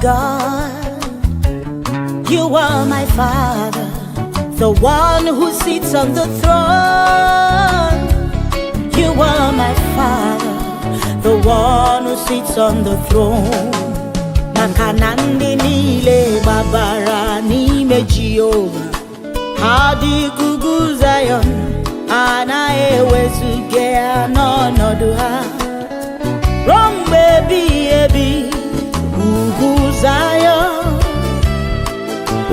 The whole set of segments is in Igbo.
God. You are my Father, the one who sits on the throne. You are my Father, the one who sits on the throne. Maka na ndị niile gbabara n'ime Jehova, ha dị ka ugwu Zion, anaghị ewezuga ya n'ọnọdụ ha ruo mgbe ebighị ebi. Ugwu Zion,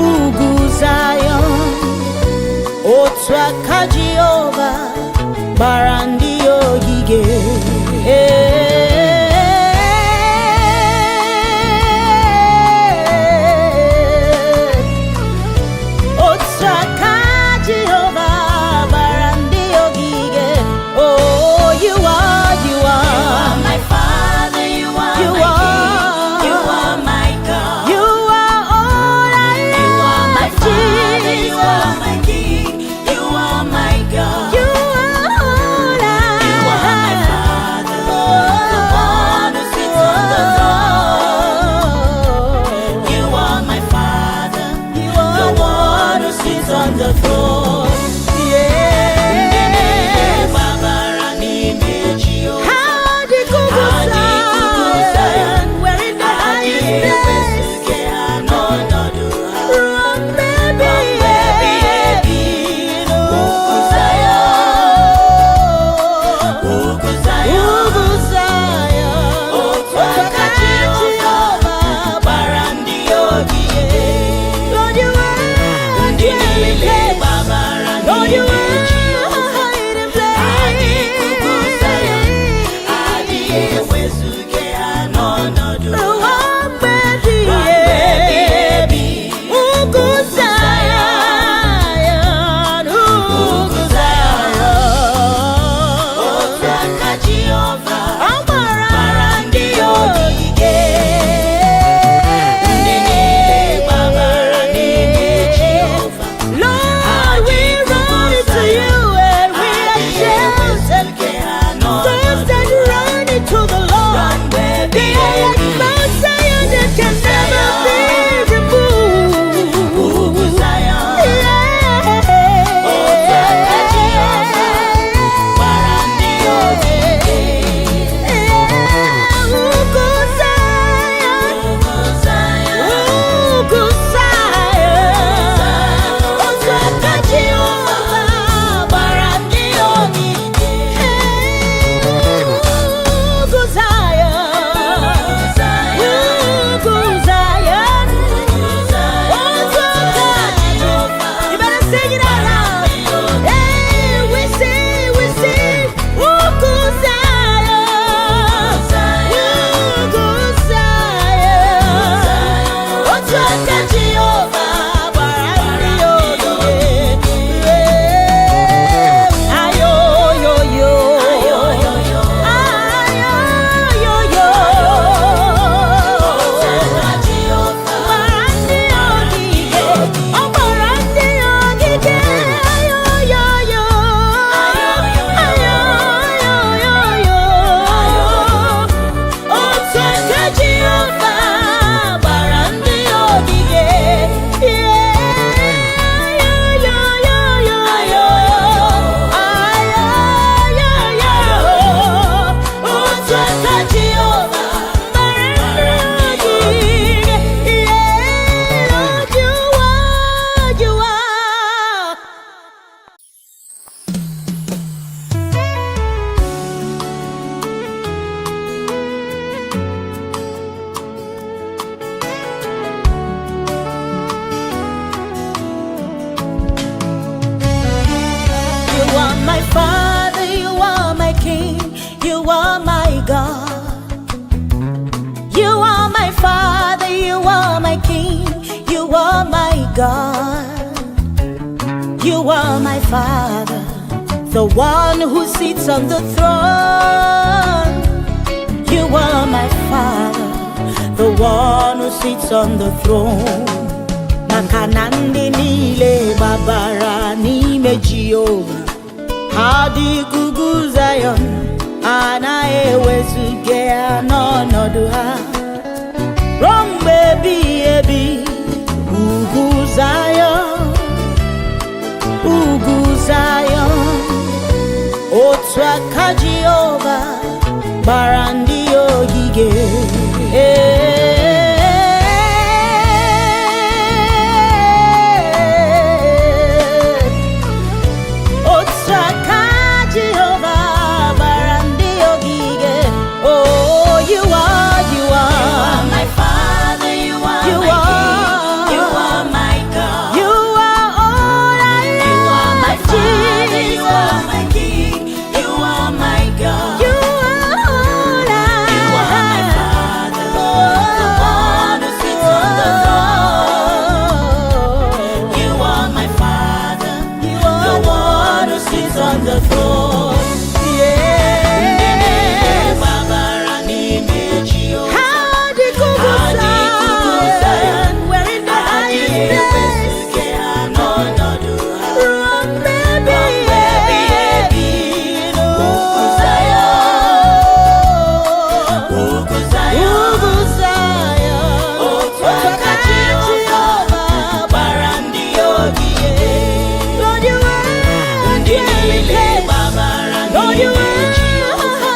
ugwu Zion, otu aka Jehova gbara ndị ogige. Otu aka Jehova gbara ndị ogige. Oh, you are, you You are, are my Father, you are you my are, King, you are my God. You are all I You are my have, Father, you are Jesus. my King, you are my God. You are all I You are my have. Father, the one who sits on the throne. You are my Father, You the are one who sits on the throne. Ndị niile Yes. gbabara n'ime Jehova, How the ha dị ka ugwu Zion, Zion, we're in the adịghị highest place. ewezuga ha n'ọnọdụ ha. Ruo mgbe Ruo mgbe ebighị ebighị ebi, ugwu Zion, ugwu Zion, Ugwu Zion, otu aka Jehova gbara ndị ogige. Lord, you are Ndị dwelling niile place. gbabara Lord, you n'ime are Jehova, hiding ha dị ka ugwu Zion, place. adịghị ewezuga ha n'ọnọdụ ha. Ruo mgbe Ruo mgbe ebighị ebighị ebi. ebi, Ugwu ugwu Zion, Zion, ugwu ugwu Zion, Zion. otu aka Jehova Ọ gbara gbara ndị ogige. Ndị niile gbabara n'ime Jehova, Lord, we run into you and we are adịghị sheltered. ewezuga ha Those n'ọnọdụ that ha. run into the Ruo Lord, mgbe they ebighị are like ebi, Mount Zion that can never be removed. ugwu Zion, otu aka Jehova gbara ndị ogige. Ugwu Zion, Ugwu Zion, ugwu Zion, otu aka Jehova gbara ndị ogige. Ugwu Zion, Ugwu Zion, ugwu Zion, ugwu Zion, otu aka Jehova You better sing it out loud. Hey, we sing, Ugwu Zion, Ugwu Zion, otu aka Jehova gbara ndị ogige. Ayoyoyo, Ayoyoyo. Ayoyoyo. Otu aka Jehova Gbara ndị ogige, ọ gbara ndị ogige, ayoyoyo, ayoyoyo. Otu aka Jehova gbara ndị ogige, ayoyoyo, ayoyoyo. Otu aka Jehova gbara ndị ogige, yeah, Lord, you are, you are. You are my Father, you are my King, you are my God. You are my Father, you are my King, you are my God. You are my Father, the one who sits on the throne. You are my Father, the one who sits on the throne. Maka na ndị niile gbabara n'ime Jehova, ha dị ka ugwu Zion, anaghị ewezuga ya n'ọnọdụ ha ruo mgbe ebighị. Otu aka Jehova gbara ndị ya ogige. Ee. Otu aka Jehova gbara ndị ogige. Oh, you are, you are. My Father, you are You my are. King, you are my God. You are all I You are my have, Father, you are Jesus. my King, you are my God. You are all I You are my have. Father, the one who sits on the throne. You are my Father, You the are one who sits on the throne. Yes. Gbabara n'ime Jehova. How the Ha dị ikuku Zion. Zion, we're in the highest Adịghị place. ewezuga ha n'ọnọdụ ha. Ruo mgbe ebighị ebi. Ugwu Zion, ugwu Zion, Ugwu Zion. Otu aka Jehova gbara ndị ogige. Lord, you are Ndị dwelling niile place. gbabara Lord, you n'ime are Jehova.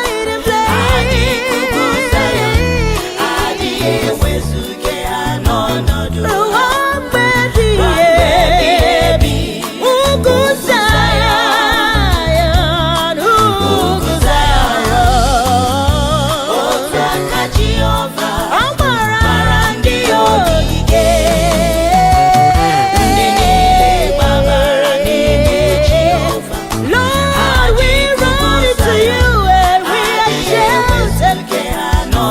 hiding Adị ikuku Zion, place. adịghị ewezuga ha n'ọnọdụ ha. Ruo mgbe ebighị Mgbe ebighị ebi. ebi. Ugwu Zion, Ugwu Zion. Otu aka Jehova Ọ gbara gbara ndị ogige. Ndị niile gbabara n'ime Jehova. Lord, we run into you and we are sheltered.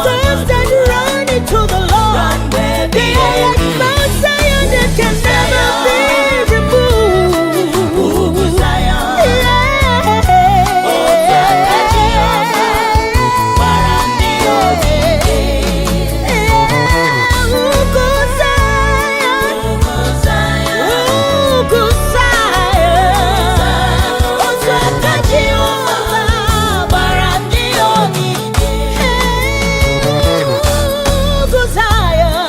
Those that run into the Lord, they are like Mount Zion that can never be removed. Ugwu Zion, Yeah. Otu aka Jehova gbara ndị ogige. Yeah. Ugwu Zion. Ugwu Zion, Ugwu Zion. Otu aka Jehova gbara ndị ogige. Ugwu Zion.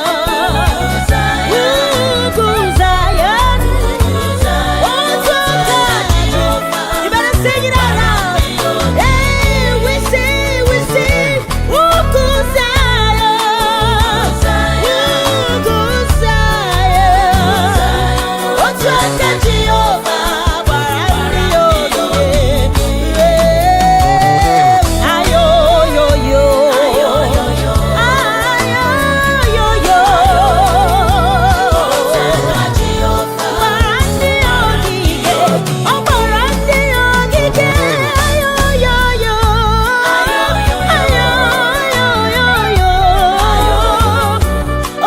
Ugwu Zion. Otu aka Jehova. You better sing it out loud. Hey, we sing, we sing. Ugwu Zion. Ugwu Zion. Otu aka Jehova gbara ndị ogige. Ayoyoyo. Ayoyoyo. Gbara ndị ogige. Ọ gbara ndị ogige. Ayoyoyo. Ayoyoyo.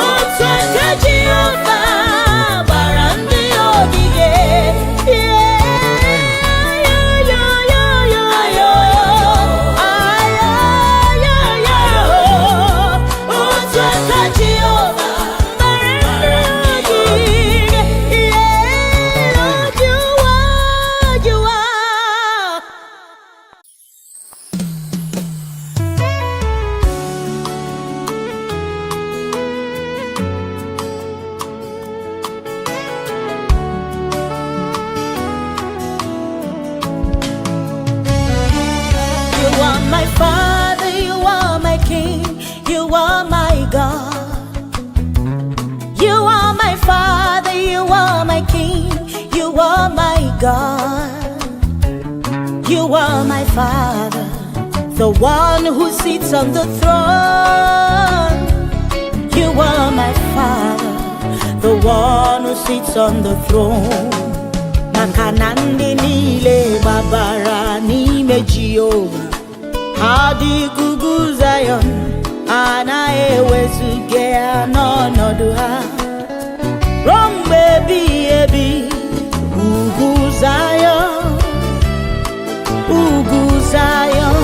Otu aka Jehova gbara ndị ogige. Ayoyoyo. Otu aka Jehova gbara ndị ogige. Yeah, Lord, you are, you are. You are my father, you are my king, you are my God. You are my father, you are my king, you are my God. You are my father, the one who sits on the throne. You are my father, the one who sits on the throne. Maka na ndị niile gbabara n'ime Jehova, ha dị ka ugwu Zion, anaghị ewezuga ya n'ọnọdụ ha. Ruo mgbe ebighị ebi, ugwu Zion, ugwu Zion,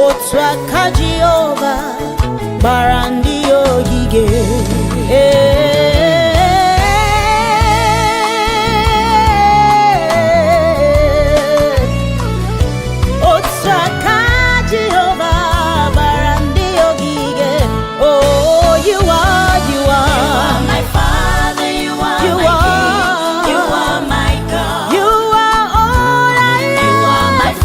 otu aka Jehova gbara ndị ogige. Ee. Otu aka Jehova gbara ndị ogige. Oh, you are, you are. My Father, you are You my are. King, you are my God. You are all I You are my have,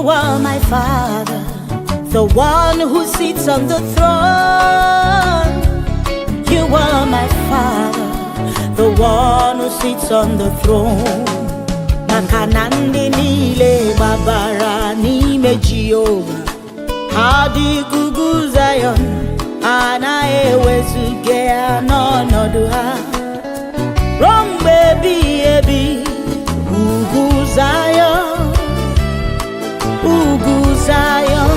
You are my Father, the one who sits on the throne. You are my Father, the one who sits on the throne. Maka na ndị niile gbabara n'ime Jehova, ha dị ka ugwu Zion, anaghị ewezuga ya n'ọnọdụ ha ruo mgbe ebighị ebi. Ugwu Zion, ugwu Zion,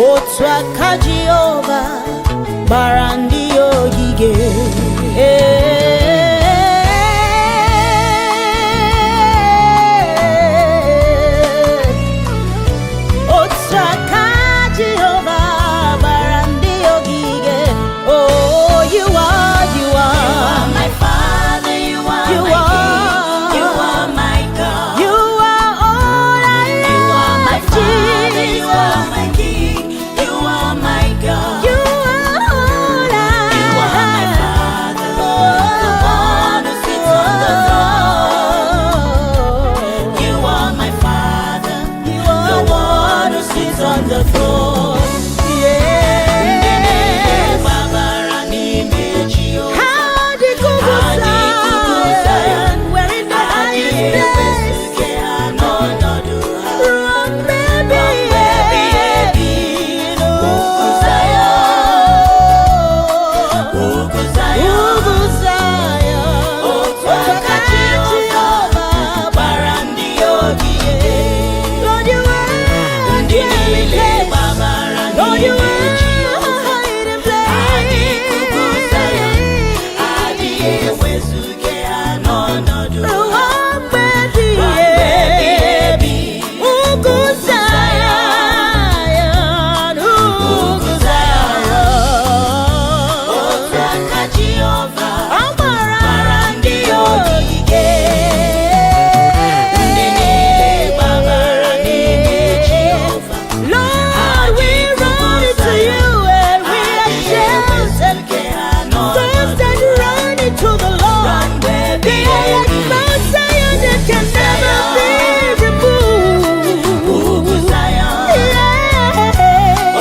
otu aka Jehova gbara ndị ogige. Otu aka Jehova gbara ndị ogige. Oh, you are, you are. You are my Father, you are You my are. King, you are my God. You are all I You are my have, Father, you are Jesus. my King, you are my God. You are all I You are my have. Father, the one who sits on the throne. You are my Father, You the are one who sits on the throne. Ndị niile Yes. gbabara n'ime Jehova. How the Ha dị ka ugwu Zion, Zion, we're in the highest adịghị place. ewezuga ha n'ọnọdụ ha. Ruo mgbe Mgbe ebighị ebighị ebi, ugwu Zion, ugwu Zion, Ugwu Zion, otu aka Jehova gbara ndị ogige. Lord, you are Ndị dwelling niile place. gbabara Lord, you n'ime are Jehova. hiding Ha dị ka ugwu Zion, place. adịghị ewezuga ha n'ọnọdụ ha. Ruo mgbe ebighị Mgbe ebighị ebi, Ugwu Zion, ugwu ugwu Zion, Zion. otu aka Jehova Ọ gbara gbara ndị ogige. Ndị niile gbabara n'ime Jehova. Lord, we run into you and we are sheltered. Those that run into the Lord, they are like Mount Zion that can never be removed. Ugwu Zion,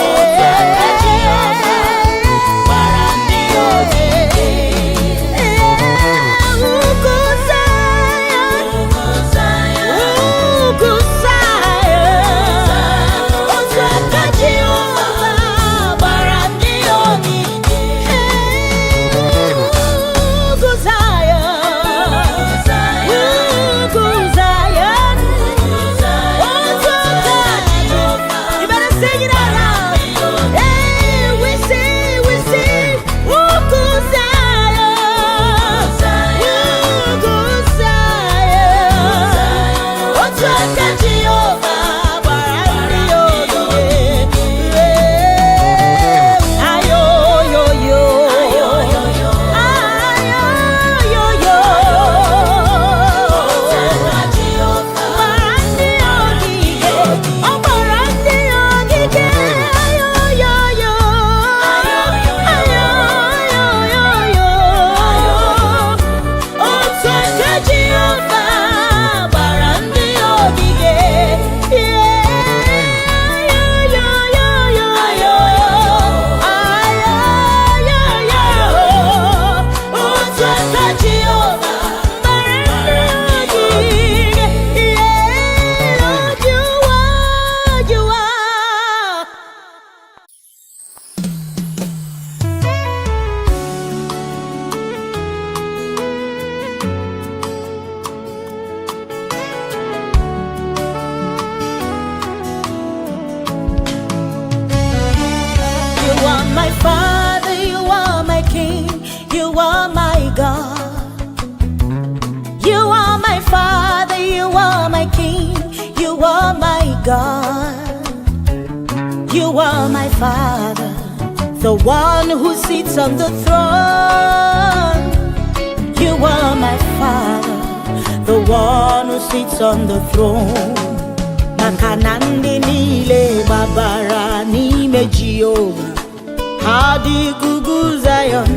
otu aka Jehova gbara ndị ogige. Ugwu Zion, Ugwu Zion, Ugwu Zion, otu aka Jehova gbara ndị ogige. Ugwu Zion, Ugwu Zion, otu aka Jehova. You better sing it out loud. Hey, we sing, Ugwu Zion, Ugwu Zion, otu aka Jehova gbara ndị ogige. Ayoyoyo, ayoyoyo, gbara ndị ogige, ọ gbara ndị ogige, ayoyoyo, ayoyoyo. Otu aka Jehova gbara ndị ogige. Ayoyoyo, otu aka Jehova gbara ndị ogige. Yeah, Lord, you are, you are. You are my Father, you are my King, you are my God. You are my Father, you are my King, you are my God. You are my Father, the one who sits on the throne. You are my Father, the one who sits on the throne. Maka na ndị niile gbabara n'ime Jehova, ha dị ka ugwu Zion,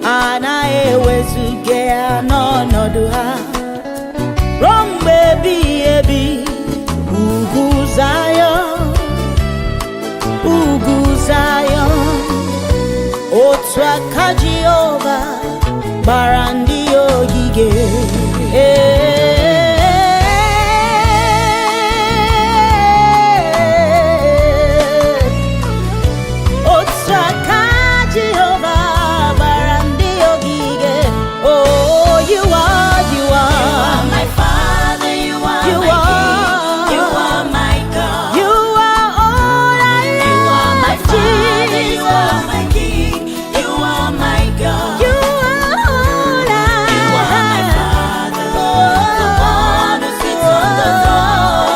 anaghị ewezuga ya n'ọnọdụ ha ruo mgbe ebighị ebi. Ugwu Zayọn, otu aka Jehova gbara ndị ya ogige. Ee, otu aka Jehova gbara ndị ogige. Oh, you are, you are, My Father, you are You my are. King, you are my God. You are all I You are my have, Father, you are Jesus. my King, you are my God. You are all I You are my have. Father, the one who sits on the throne.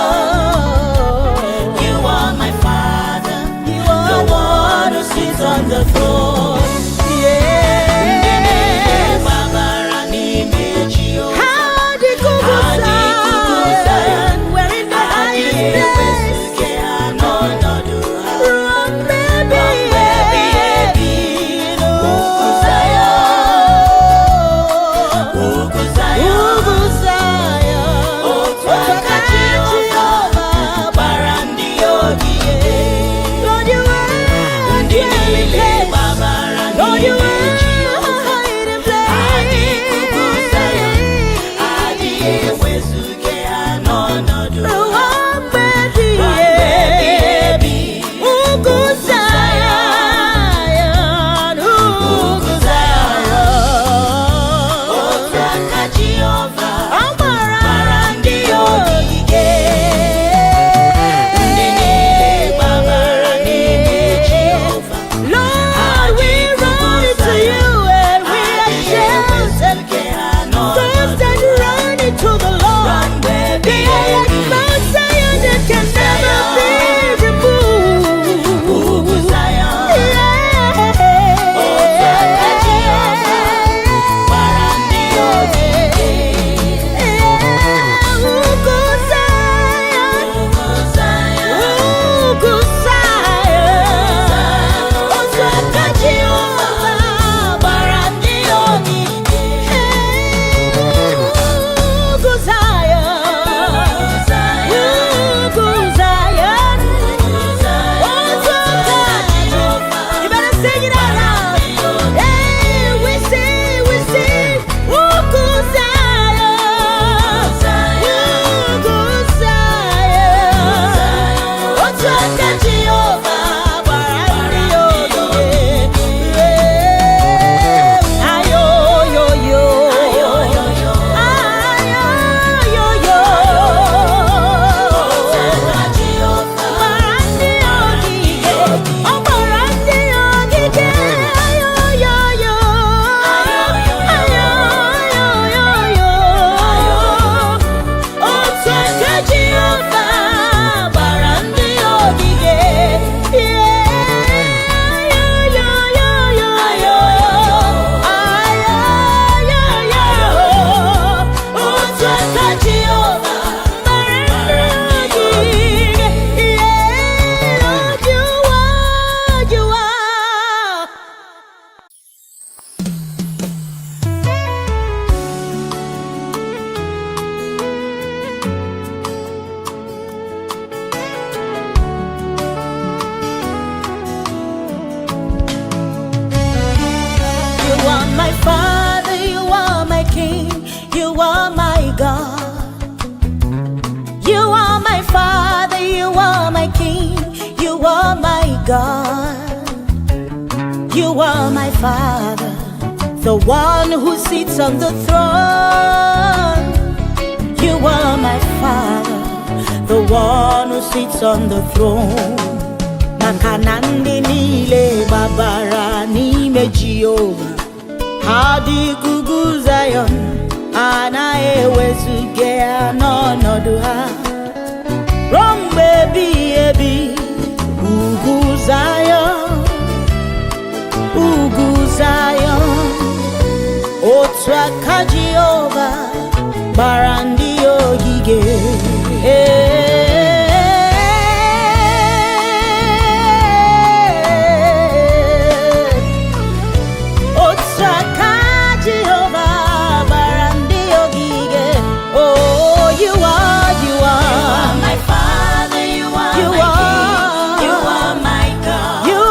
You are my Father, You the are one who sits on the throne. Yes. Gbabara n'ime Jehova. How the Ha dị ugwu Zion. Zion, we're in the highest Adịghị place. ewezuga ha n'ọnọdụ ha. Ruo mgbe ebighị ebi. Ugwu Zion, ugwu Zion, Ugwu Zion, otu aka Jehova gbara ndị ya ogige. Lord, you are Ndị dwelling niile place. gbabara Lord, you n'ime are Jehova. hiding Adịghị ugwu Zion, place. adịghị ewezuga ha n'ọnọdụ ha. Ruo mgbe ebighị Mgbe ebighị ebi. ebi. Ugwu Zion, Ugwu Zion. Otu aka Jehova Ọ gbara gbara ndị ya ogige. Ndị niile gbabara n'ime Jehova. Lord, we run into you and we are sheltered. Those that run into the Lord, they are like Mount Zion that can never be removed. Ugwu Zion, otu aka Jehova gbara ndị ya ogige. Ugwu Zion, Ugwu Zion, Ugwu Zion, otu aka Jehova gbara ndị ya ogige. Ugwu Zion, Ugwu Zion, otu aka Jehova. You better sing it out loud. Hey, we sing, we sing. Ugwu Zion, Ugwu Zion. Otu aka Jehova gbara ndị ogige. Ayo, yo, yo. Ayo, yo, yo. Gbara ndị ogige, ọ gbara ndị ogige, ayo yo yo, ayo yo yo yo. Otu aka Jehova gbara ndị ogige, ayo yo yo yo, ayo yo yo. Otu aka Jehova gbara ndị ogige, yeah, Lord, you are, you are. You are my father, you are my king, you are my God. You are my father, you are my king, you are my God. You are my father, the one who sits on the throne. You are my father, the one who sits on the throne. Maka na ndị niile gbabara n'ime Jehova, ha dị ka ugwu Zayọn, anaghị ewezuga ya n'ọnọdụ ha. Ruo mgbe ebighị ebi, ugwu Zayọn, ugwu Zayọn, otu aka Jehova gbara ndị ogige. Otu aka Jehova gbara ndị ogige. Oh, you are, you are, My Father, you are You my are. King, you are my God. you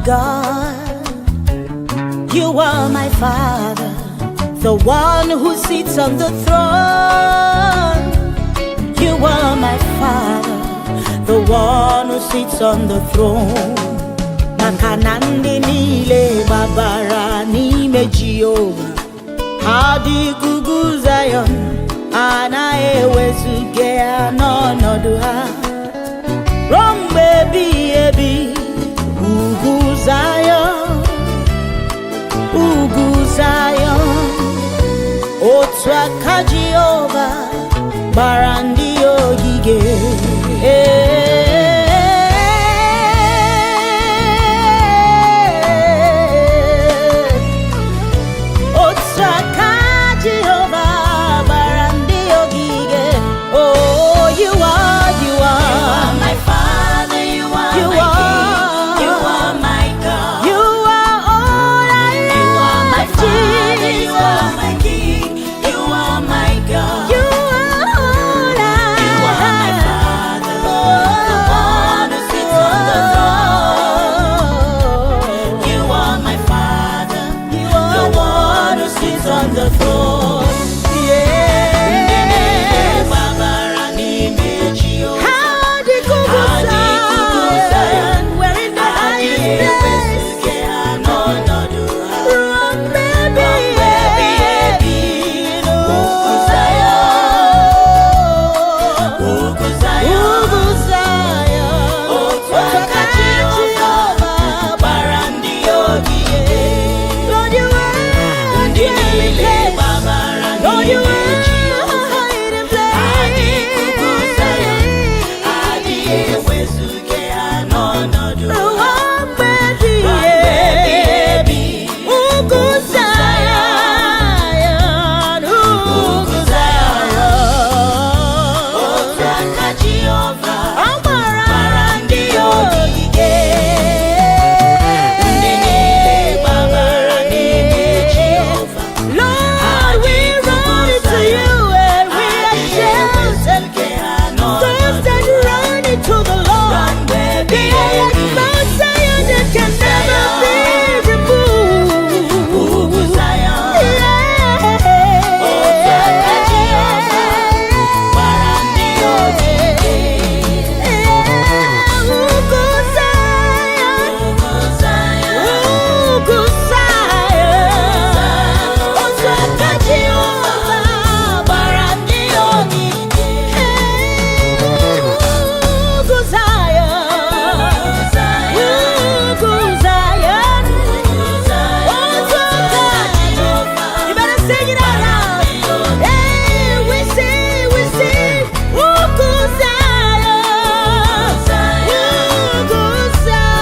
God. You are my Father, the one who sits on the throne. You are my Father, the one who sits on the throne. Maka na ndị niile gbabara n'ime Jehova, ha dị ka ugwu Zion, anaghị ewezuga ya n'ọnọdụ ha ruo mgbe ebighị ebi. Ugwu Zion, ugwu Zion, otu aka Jehova gbara ndị ogige. Otu aka Jehova gbara ndị ogige. Oh, you are, you are. You are my Father, you are You my are. King, you are my God. You are all I You are my have, Father, you are Jesus. my King, you are my God. You are all I You are my have. Father, the one who sits on the throne. You are my Father, You the are one who sits on the throne. Ndị niile Yes. gbabara n'ime Jehova. How the Ha dị ka ugwu Zion, Zion, we're in the adịghị highest place. ewezuga ha n'ọnọdụ ha. Ruo mgbe Mgbe ebighị ebighị ebi, ugwu Zion, ugwu Zion, Ugwu Zion, otu aka Jehova gbara ndị ogige. Lord, you are Ndị dwelling niile place. gbabara Lord, you n'ime are Jehova. hiding Ha dị ka ugwu Zion, place. adịghị ewezuga ha n'ọnọdụ Ruo ha. mgbe Mgbe ebighị ebighị ebi. ebi, Ugwu Zion, ugwu ugwu Zion, Zion. otu aka Jehova Ọ gbara gbara ndị ogige. Ndị niile gbabara n'ime Jehova. Lord, we run into you and we are sheltered. Those that run into the Lord, they are like Mount Zion that can never be Ugwu removed. Zion, otu aka Jehova gbara ndị ogige. Ugwu Zion, Ugwu Zion, Ugwu Zion, otu aka Jehova gbara ndị ogige. Ugwu Zion, Ugwu Zion, otu aka Jehova. You better sing it out loud. Hey, we sing, Ugwu Zion, Ugwu Zion.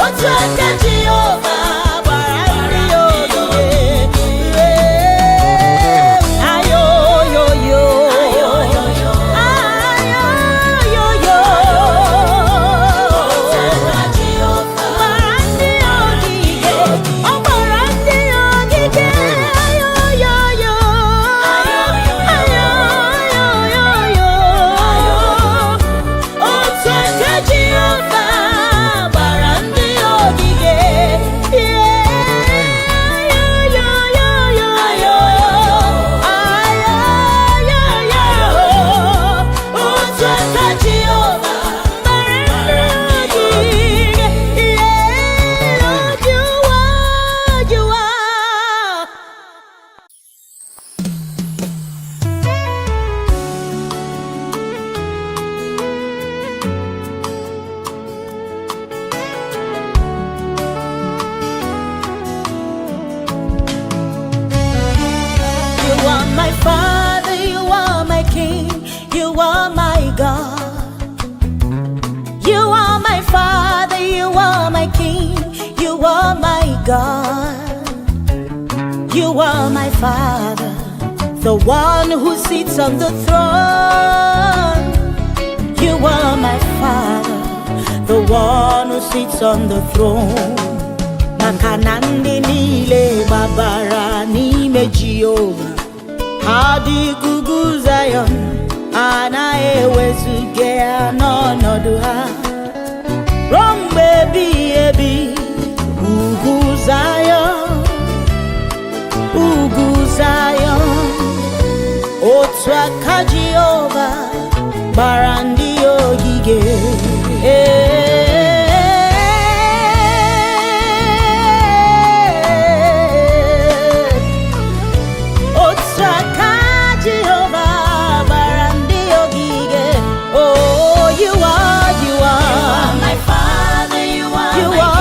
Otu aka Jehova gbara ndị ogige. Ayoyoyo. Ayoyoyo. Gbara ndị ogige. Ọ gbara ndị ogige. Ayoyoyo. Ayoyoyo. Otu aka Jehova gbara ndị ogige. Ayoyoyo. Ayoyoyo. Otu aka Jehova gbara ndị ogige. Yeah, Lord, you are, you are. You are my Father, you are my King, you are my God. You are my Father, you are my King, you are my God. You are my Father, the one who sits on the throne. You are my Father, the one who sits on the throne. Maka na ndị niile gbabara n'ime Jehova, ha dị ka ugwu Zion, anaghị ewezuga ya n'ọnọdụ ha. Ruo mgbe ebighị ebi, ugwu Zayọn, ugwu Zayọn. Otu aka Jehova gbara ndị ya ogige. Ee. Otu aka Jehova gbara ndị ogige. Oh, you are, you are. My Father, you are You my are.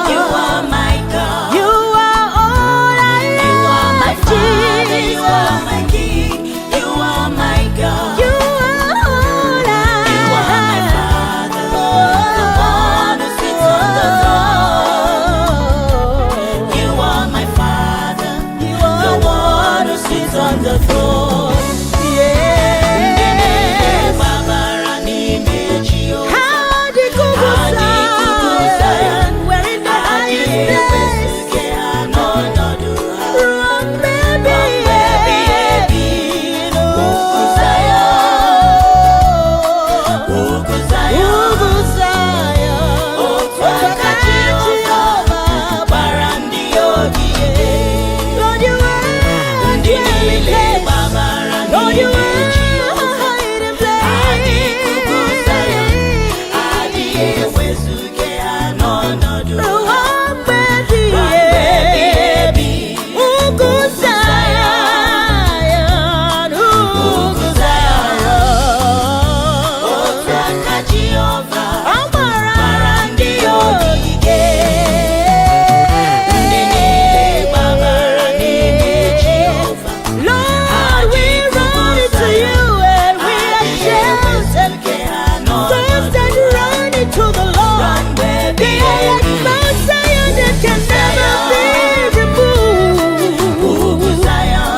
King, you are my God. You are all I You are my have, Father, you are Jesus. my King, you are my God. You are all I You are my have. Father, the one who sits on the throne. You are my Father, You the are one who sits on the throne. Yes. Gbabara n'ime Jehova. How the Ha dị ugwu Zion. Zion, we're in the Adịghị highest place. ewezuga ha n'ọnọdụ ha. Ruo mgbe ebighị ebi. Ugwu Zion, ugwu Zion. Ugwu Zion. Otu aka Jehova gbara ndị ogige. Lord, you are Ndị dwelling niile place. gbabara Lord, you n'ime are Jehova. hiding Adịghị ugwu Zion, place. adịghị ewezuga ha n'ọnọdụ ha. Ruo mgbe ebighị Ruo mgbe ebighị ebi. ebi. Ugwu Zion, ugwu Zion. Otu aka Jehova Ọ gbara gbara ndị ogige. Ndị niile gbabara n'ime Jehova. Lord, we run into you and we are sheltered. Those that run into the Lord, they are like Mount Zion that can never be removed. Ugwu Zion,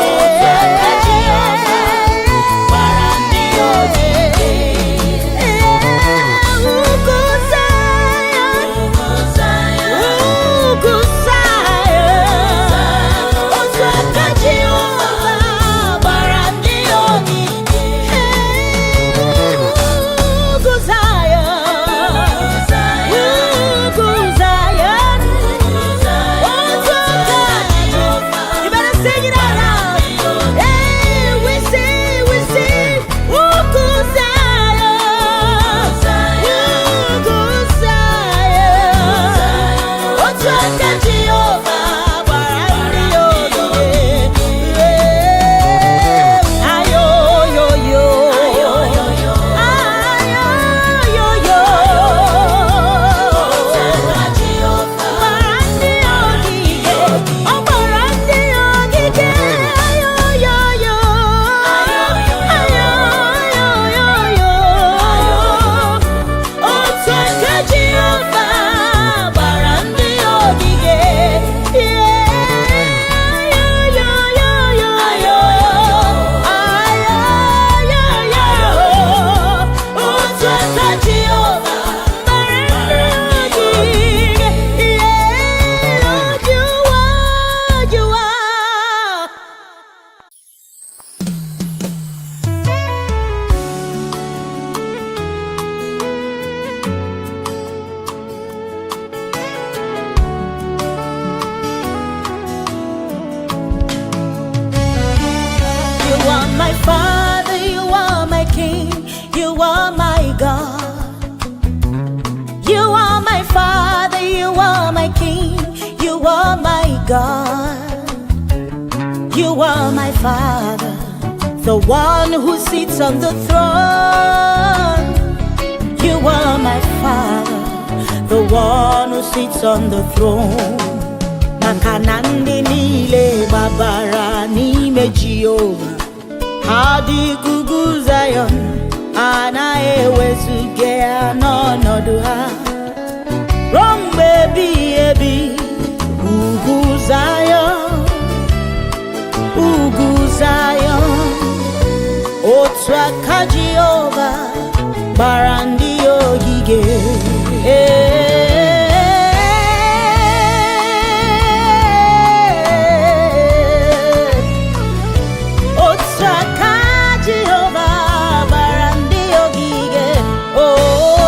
otu aka Jehova gbara ndị ogige. Ugwu Zion, Ugwu Zion, Ugwu Zion, otu aka Jehova gbara ndị ogige. Ugwu Zion, Ugwu Zion, otu aka Jehova. You better sing it out loud. Hey, we sing, we sing. Ugwu Zion, Ugwu Zion. Otu aka Jehova gbara ndị ogige. Ayoyoyo. Ayoyoyo. Gbara ndị ogige. Ọ gbara ndị ogige. Ayoyoyo. Ayoyoyo. Otu aka Jehova gbara ndị ogige. Ayoyoyoyo. Otu aka Jehova gbara ndị ogige. Yeah, Lord, you are, you are. You are my father, you are my king, you are my God. You are my father, you are my king, you are my God. You are my father, the one who sits on the throne. You are my father, the one who sits on the throne. Maka na ndị niile gbabara n'ime Jehova, ha dị ka ugwu Zayọn, anaghị ewezuga ya n'ọnọdụ ha. Ruo mgbe ebighị ebi, ugwu Zayọn, ugwu Zayọn. Otu aka Jehova gbara ndị ogige. Ee. Otu aka Jehova gbara ndị ogige. Oh.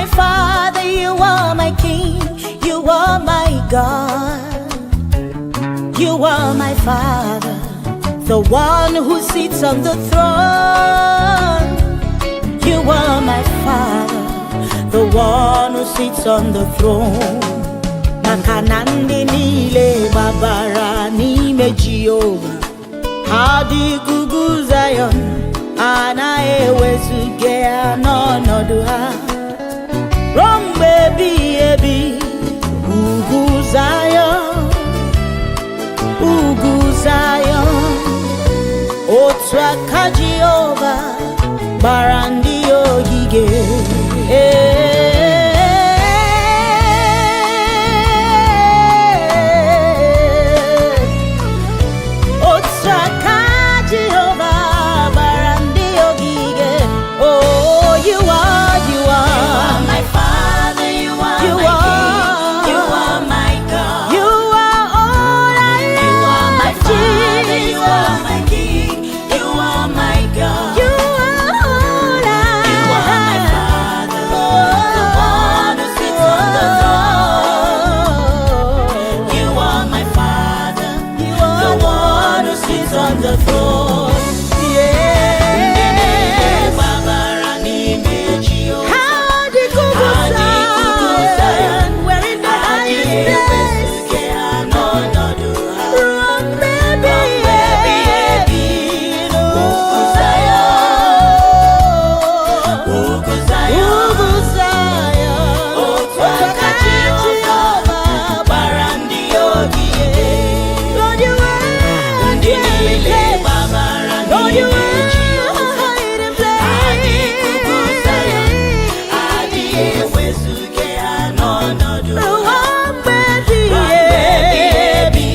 my Father, you are my King, you are my God. You are my Father, the one who sits on the throne. You are my Father, the one who sits on the throne. Maka na ndị niile gbabara n'ime Jehova, ha dị ka ugwu Zion, anaghị ewezuga ya n'ọnọdụ ha ruo mgbe ebighị ebi. Ugwu Zion, ugwu Zion, otu aka Jehova gbara ndị ogige. Ee, otu aka Jehova gbara ndị ogige. Oh, you are, you are My Father, you are You my are. King, you are my God. You are all I You are my have, Father, you are Jesus. my King, you are my God. You are all I You are my have. Father, the one who sits on the throne. You are my Father, You the are one who sits on the throne. Yes. Gbabara n'ime Jehova. How the Ha dị ka ugwu Zion. We're in the Adịghị highest place. ewezuga ha n'ọnọdụ ha. Ruo mgbe ebighị ebi. Ugwu Zion, ugwu Zion, Ugwu Zion. Otu aka Jehova gbara ndị ogige. Lord, you are Ndị dwelling niile place. gbabara Lord, you n'ime are Jehova. hiding Ha dị ka ugwu Zion, place. adịghị ewezuga ha n'ọnọdụ ha. Ruo mgbe ebighị Ruo mgbe ebighị ebi. ebi.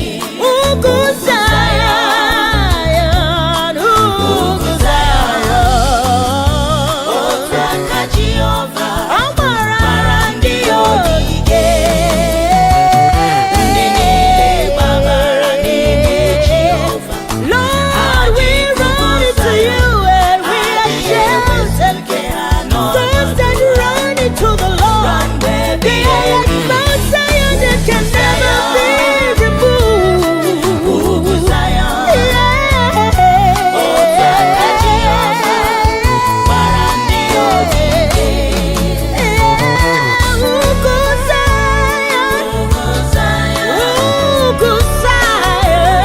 Ugwu Zion, ugwu Zion. Otu aka Jehova Ọ gbara gbara ndị ogige. Ndị niile gbabara n'ime Jehova. Lord, we run into you and we are sheltered. Those that run into the Lord, they are like Mount Zion that can never be Ugwu removed. Zion, otu aka Jehova gbara ndị ogige. Ugwu Zion, Ugwu Zion, Ugwu Zion,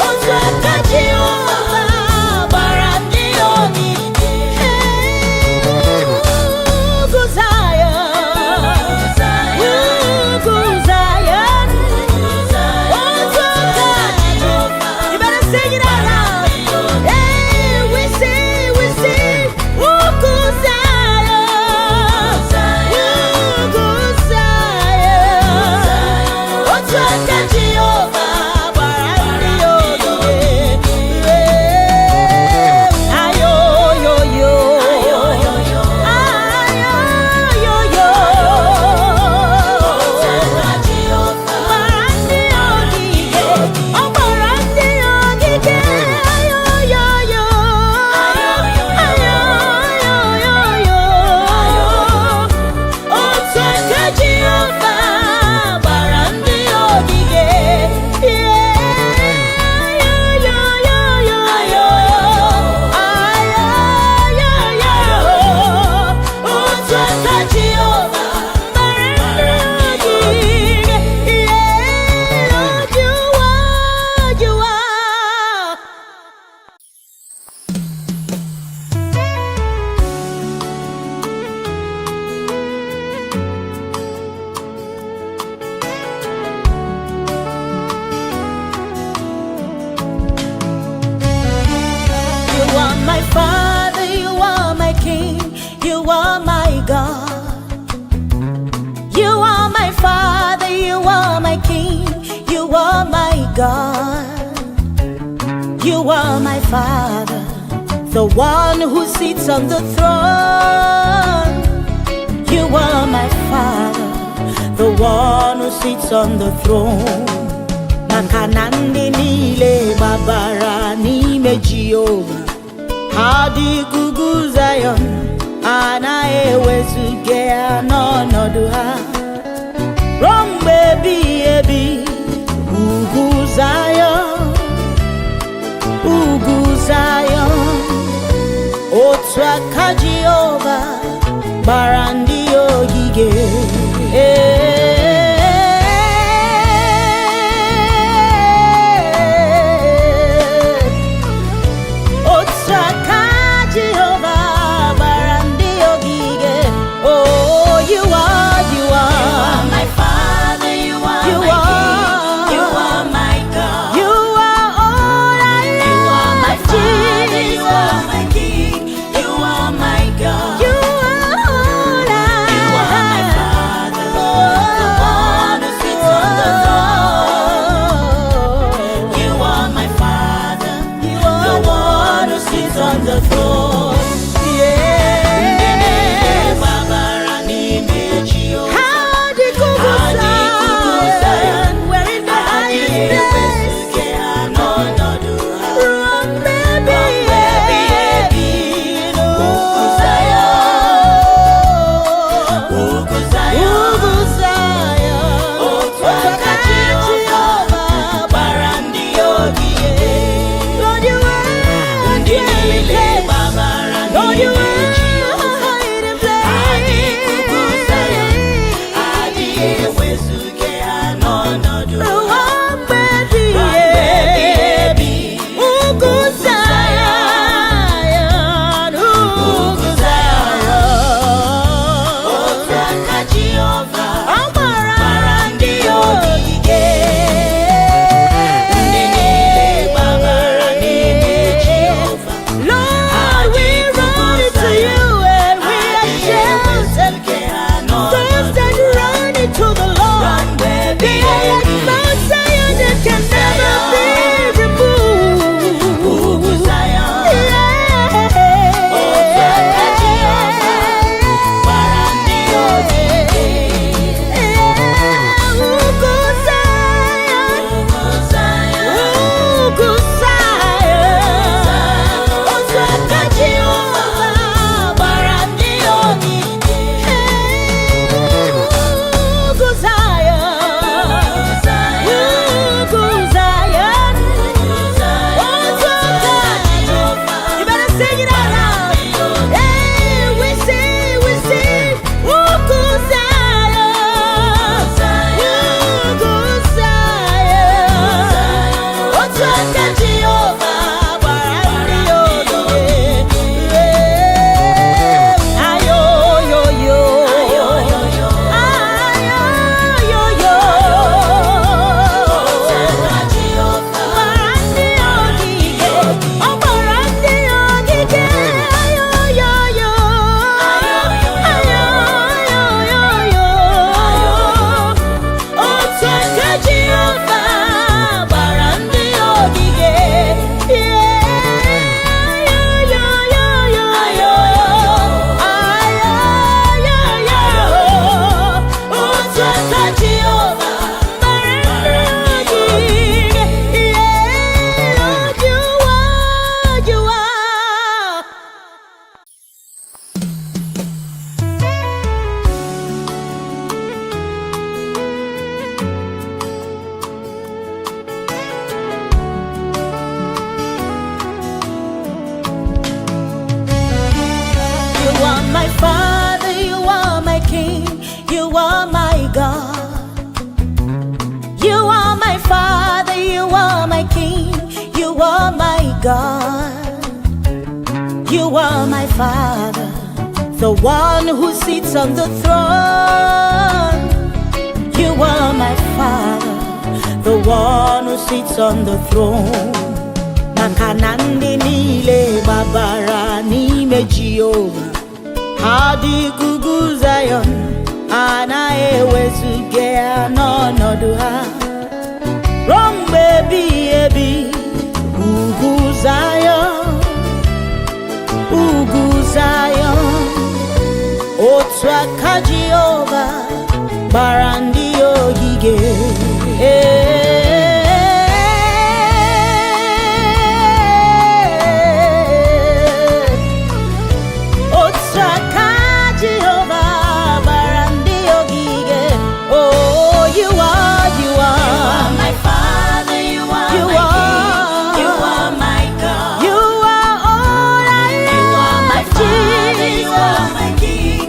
otu aka Jehova gbara ndị ogige. Ugwu Zion, Ugwu Zion, otu aka Jehova. You better sing it out loud. Hey, we sing, Ugwu Zion, Ugwu Zion, otu aka Jehova gbara ndị ogige. Ayo, yo, yo. Ayo, yo, yo. Gbara ndị ogige, ọ gbara ndị ogige. Ayo, yo, yo. Ayo, yo, yo, yo. Otu aka Jehova gbara ndị ogige. Yeah. Ayo, yo, yo, yo. Ayo, yo, yo. Otu aka Jehova gbara ndị ogige. Yeah. Lord, you are, you are. You are my Father, you are my King, you are my God. You are my Father, you are my King, you are my God. You are my Father, the one who sits on the throne. You are my Father, the one who sits on the throne. Maka na ndị niile gbabara n'ime Jehova, ha dị ka ugwu Zion, anaghị ewezuga gbara ndị ogige. Ee. Otu aka Jehova gbara ndị ogige. Oh, you are, you are. You are my Father, you are You my are. King, you are my God. You are all I You are my have, Father, you are Jesus. my King, you are my God. You are all I You are my have. Father, the one who sits on the throne. You are my Father, You the are one who sits on the throne. Ndị niile Yes. gbabara n'ime Jehova, How the ha dị ikuku Zion, Zion, we're in the adịghị highest place. ewezuga ha n'ọnọdụ ha. Ruo mgbe ebighị Ebighị ebi. Ugwu Zion, ugwu Zion, Ugwu Zion, otu aka Jehova gbara ndị ogige. Lord, you are Ndị dwelling niile place. gbabara Lord, you n'ime are Jehova, hiding ha dị ikuku Zion, place. adịghị ewezuga ha n'ọnọdụ ha. Ruo mgbe ebighị Ruo mgbe ebighị ebi. ebi. Ugwu Zion, Ugwu Zion. Otu aka Jehova Ọ gbara gbara ndị ogige. Ndị niile gbabara n'ime Jehova, Lord, we run into you and we are sheltered. ewezuga ha Those n'ọnọdụ that run into the Lord, Ruo mgbe they ebighị are like ebi. Mount Zion that can never be Ugwu removed. Zion, Yeah. Otu aka Jehova gbara ndị ogige. Yeah. Ugwu Zion, Ugwu Zion, Ugwu Zion. Otu aka Jehova gbara ndị ogige. Ugwu Zion, Ugwu Zion, otu aka Jehova You better sing it out loud. Hey, we sing, Ugwu Zion, Ugwu Zion. Otu aka Jehova gbara ndị ogige. Ayoyoyo. Ayoyoyo. Gbara ndị ogige, ọ gbara ndị ogige, ayoyoyo, ayoyoyo. Otu aka Jehova gbara ndị ogige, ayoyoyo, ayoyoyo. Otu aka Jehova gbara ndị ogige, yeah, Lord, you are, you are. You are my father, you are my king, you are my God. You are my father, you are my king, you are my God. You are my father, the one who sits on the throne. You are my father, the one who sits on the throne. Maka na ndị niile gbabara n'ime Jehova, ha dị ikuku Zion, anaghị ewezuga ya n'ọnọdụ ha. Ruo mgbe ebighị ebi, ugwu Zion, ugwu Zion, otu aka Jehova gbara ndị ogige. Ee. Otu aka Jehova gbara ndị ogige. Oh, you are, you are. My Father, you are You my are. King, you are my God. You are all I You are my have, Father, you are Jesus. my King,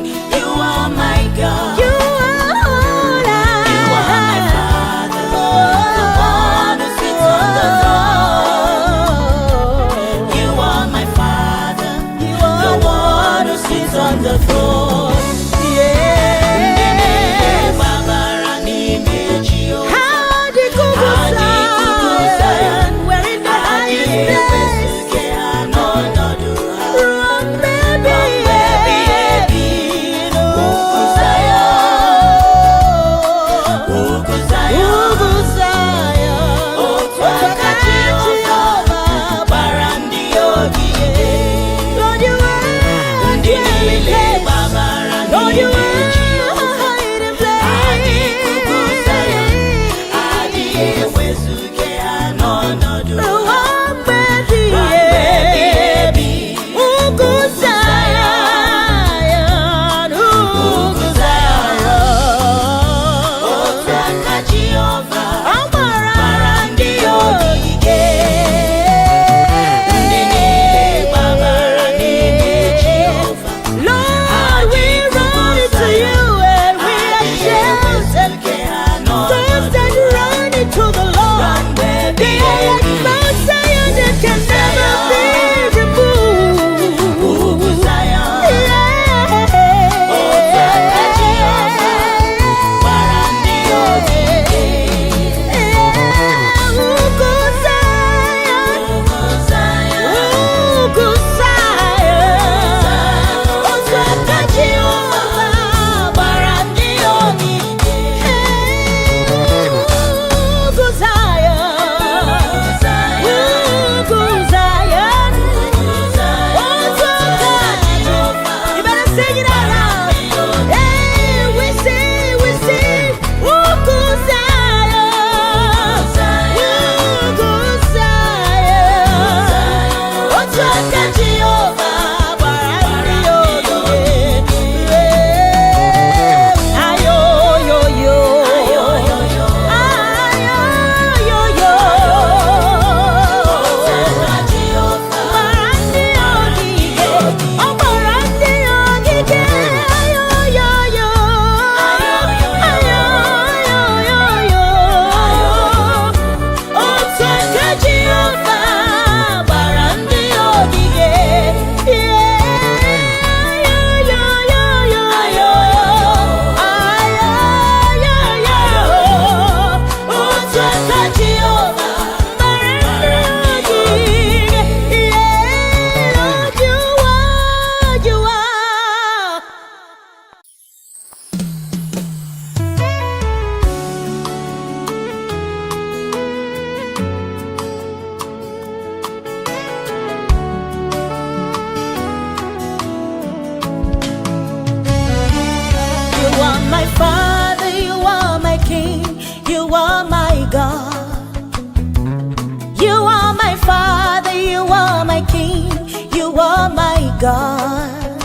God.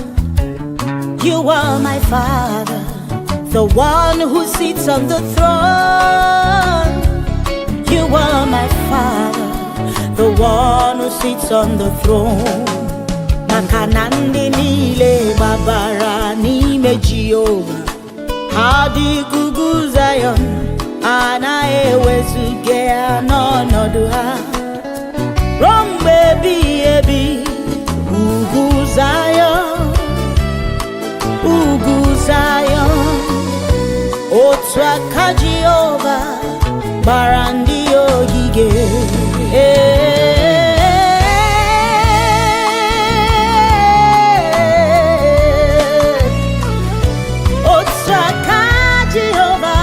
You are my Father, the one who sits on the throne. You are my Father, the one who sits on the throne. Maka na ndị niile gbabara n'ime Jehova, ha dị ugwu Zion, anaghị ewezuga ya n'ọnọdụ ha ruo mgbe ebighị ebi. Ugwu Zion, ugwu Zion, otu aka Jehova gbara ndị ogige. Ee, otu aka Jehova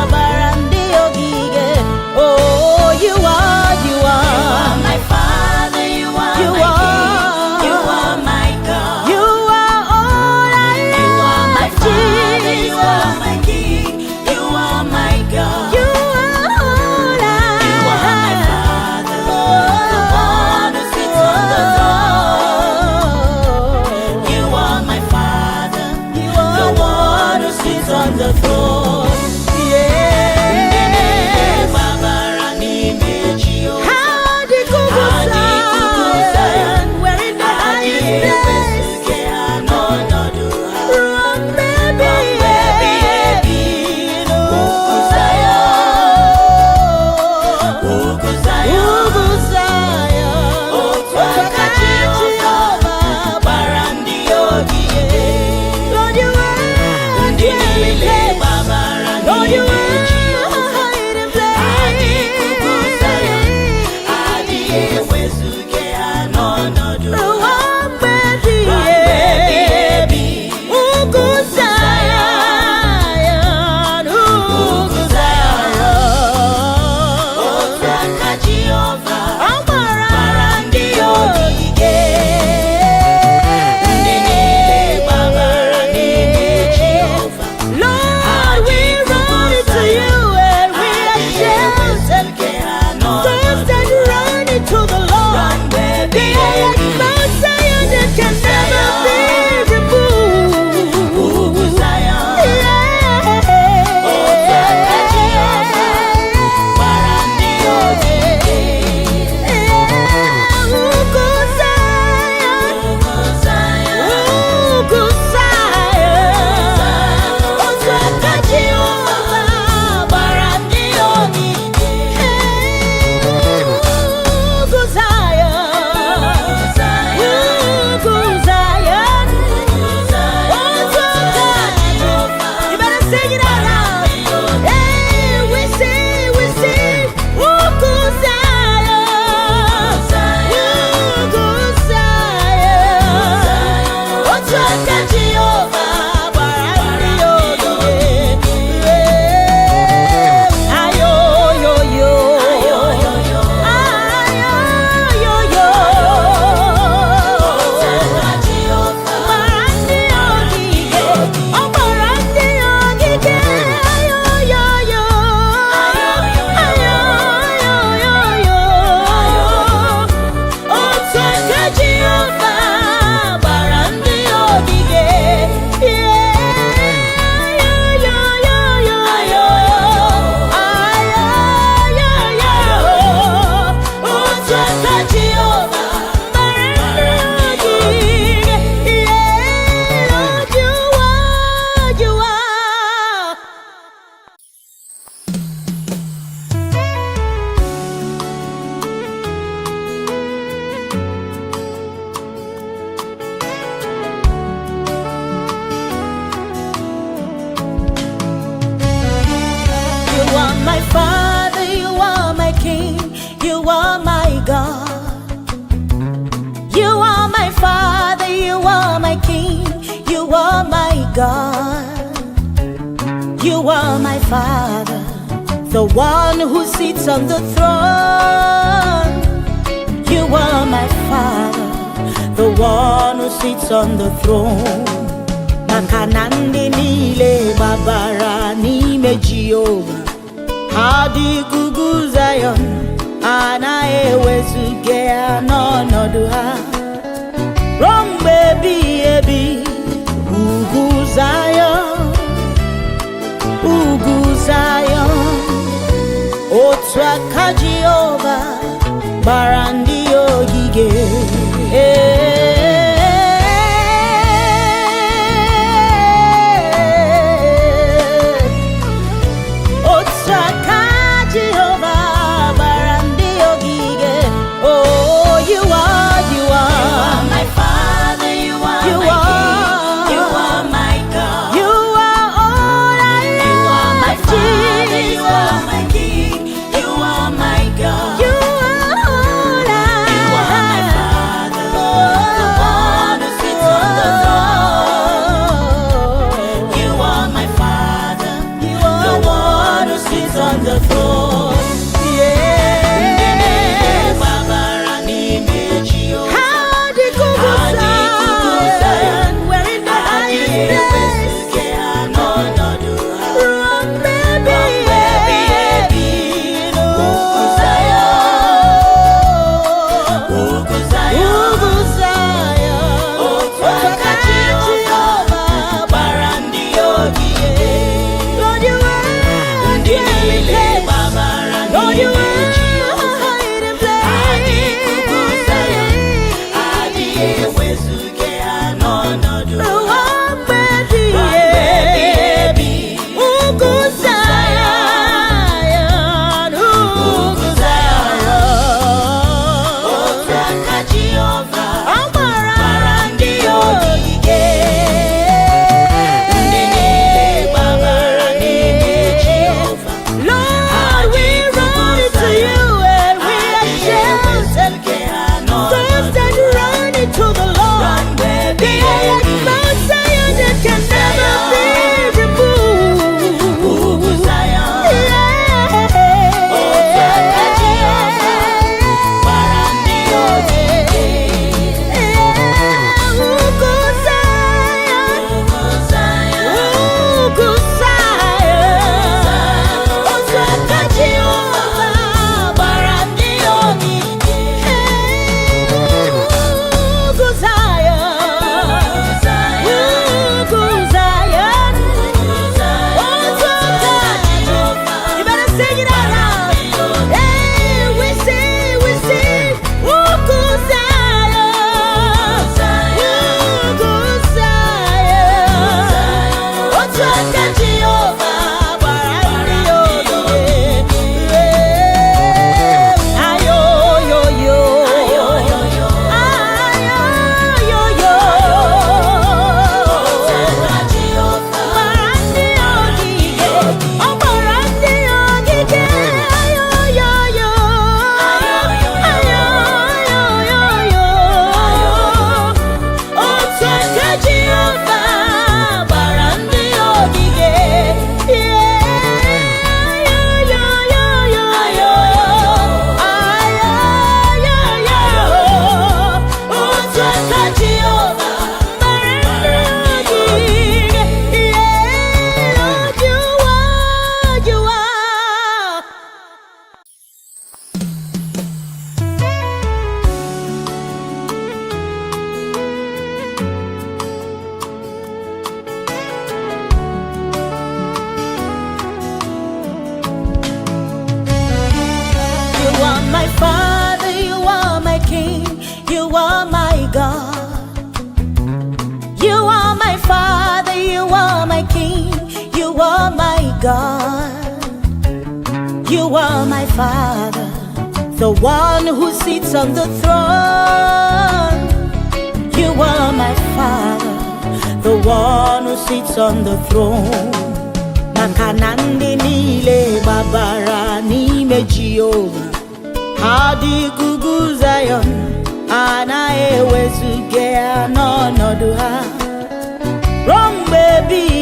gbara ndị ogige. Oh, you are, you are My Father, you are You my are. King, you are my God. You are all I You are my have, Father, you are Jesus. my King, you are my God. You are all I You are my have. Father, the one who sits on the throne. You are my Father, You the are one who sits on the throne. Yes. Gbabara n'ime Jehova. How the Ha dị ugwu Zion, We're in the adịghị highest place. ewezuga ha n'ọnọdụ ha. Ruo mgbe Mgbe ebighị ebi, ugwu Zion, ugwu Zion, Ugwu Zion. Otu aka Jehova gbara ndị ogige. Lord, you are Ndị dwelling niile place. gbabara Lord, you n'ime are Jehova. hiding Ha dị ugwu Zion, place. adịghị ewezuga ha n'ọnọdụ ha. Ruo mgbe ebighị Mgbe ebighị ebi. ebi, Ugwu Zion, ugwu Zion. Otu aka Jehova Ọ gbara gbara ndị ogige. Ndị niile gbabara n'ime Jehova. Lord, we run into you and we are sheltered. Those that run into the Lord, they are like Mount Zion that can never be removed. Yeah. Ugwu Zion, ugwu Zion, otu aka Jehova gbara ndị ogige. Ugwu Zion, ugwu Zion, otu aka Jehova. You better sing it out loud. Hey, we sing, Ugwu Zion, Ugwu Zion. Otu aka Jehova gbara ndị ogige. Ayoyoyo. Ayoyoyo. Gbara ndị ogige. Ọ gbara ndị ogige. Ayoyoyo. Ayoyoyo. Otu aka Jehova gbara ndị ogige. Ayoyoyo. Otu aka Jehova gbara ndị ogige. Yeah, Lord, you are, you are. You are my Father, you are my King, you are my God. You are my Father, you are my King, you are my God. You are my Father, the one who sits on the throne. You are my Father, the one who sits on the throne. Maka na ndị niile gbabara n'ime Jehova, ha dị ugwu Zion, anaghị ewezuga ya n'ọnọdụ ha ruo mgbe Otu aka Jehova gbara ndị ogige. Ee. Otu aka Jehova gbara ndị ogige. Oh, you are, you You are. are my Father, you are You my are. King, you are my God. You are all I You are my have, Father, you are Jesus. my King, you are my God. You are all I You are my have. Father, the one who sits on the throne. You are my Father, You the are one who sits on the throne. Ndị niile Yes. gbabara n'ime Jehova. How the Ha dị ka ugwu Zion. Zion, we're in the highest Adịghị place. ewezuga ha n'ọnọdụ ha. Ruo mgbe Mgbe ebighị ebighị ebi, ugwu Zion, Zion. ugwu Zion. Ugwu Zion. Otu aka Jehova gbara ndị ogige. Lord, you are Ndị dwelling niile place. gbabara Lord, you n'ime are Jehova. hiding Ha dị ka ugwu Zion. place. Adịghị ewezuga ha n'ọnọdụ ha. Ruo mgbe ebighị Mgbe ebighị ebi. ebi, Ugwu Zion, ugwu ugwu Zion. Zion. Otu aka Jehova Ọ gbara gbara ndị ogige. Ndị niile gbabara n'ime Jehova. Lord, we run into you and we are sheltered. Those that run into the Lord, they are like Mount Zion that can never be removed. Yeah. Ugwu Zion, Ugwu Zion, otu aka Jehova gbara ndị ogige. Ugwu Zion, Ugwu Zion, otu aka Jehova. You better sing it out loud. Hey, we sing, Ugwu Zion, Ugwu Zion. Otu aka Jehova gbara ndị ogige. Ayoyoyo. Ayoyoyo. Gbara ndị ogige. Ọ gbara ndị ogige. Ayoyoyo. Ayoyoyo. Otu aka Jehova gbara ndị ogige. Ayoyoyoyo. Otu aka Jehova gbara ndị ogige. Yeah, Lord, you are, you are. You are my Father, you are my King, you are my God. You are my Father, you are my King, you are my God. You are my Father, the one who sits on the throne. You are my Father, the one who sits on the throne. Maka na ndị niile gbabara n'ime Jehova, ha dị ka ugwu Zion, anaghị ewezuga ya n'ọnọdụ ha ruo mgbe ebighị.